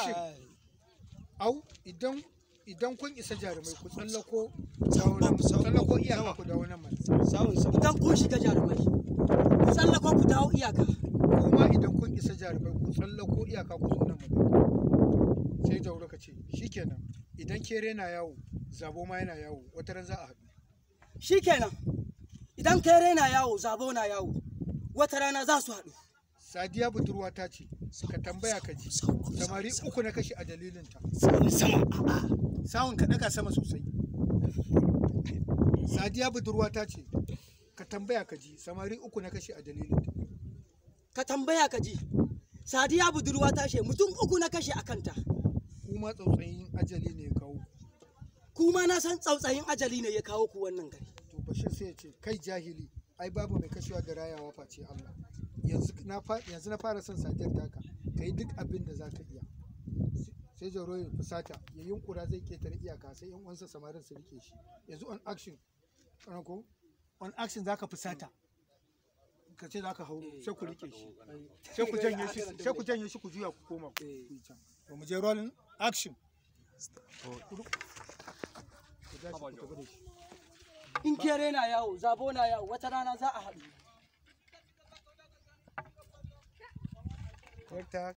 Action. Au, idan kun isa jarumai ku tsallako dawo nan, tsallako iyaka ku dawo nan mana. Sawun sama. Idan kun shiga jarumai, ku tsallako ku dawo iyaka. Kuma idan kun isa jarumai ku tsallako iyaka ku zo nan mana. Sai Jauro ka ce shikenan, idan kere na yawo, zabo ma yana yawo, wata ran za a haɗu. Shikenan, idan kere na yawo, zabo na yawo, wata rana za su haɗu. Sadiya budurwa ta ce, ka tambaya ka ji, samari uku na kashe a dalilinta. Sawun sama. A'a. Sawun ka ɗaga sama sosai. Sadiya budurwa ta ce, ka tambaya ka ji, samari uku na kashe a dalilinta. Ka tambaya ka ji, Sadiya budurwa ta ce mutum uku na kashe a kanta. Kuma tsautsayin ajali ne ya kawo. Kuma na san tsautsayin ajali ne ya kawo ku wannan gari. To Bashir sai ya ce, kai jahili, ai babu mai kashewa da rayawa face Allah. Yanzu na fara son Sadiyar taka, ka yi duk abin da za ka iya. Sai Jauro ya fusata, ya yunkura zai ketare iyaka, sai yan uwansa samarin su rike shi. Yanzu on action, kana ko? On action za ka fusata. Ka ce za ka hauro, sai ku rike shi. Sai ku janye shi, sai ku janye shi ku juya ku koma ku yi can. To mu je rolling action. Ku ja shi ku tafi da shi. In kere na yawo, zabo na yawo, wata rana za a haɗu. Wata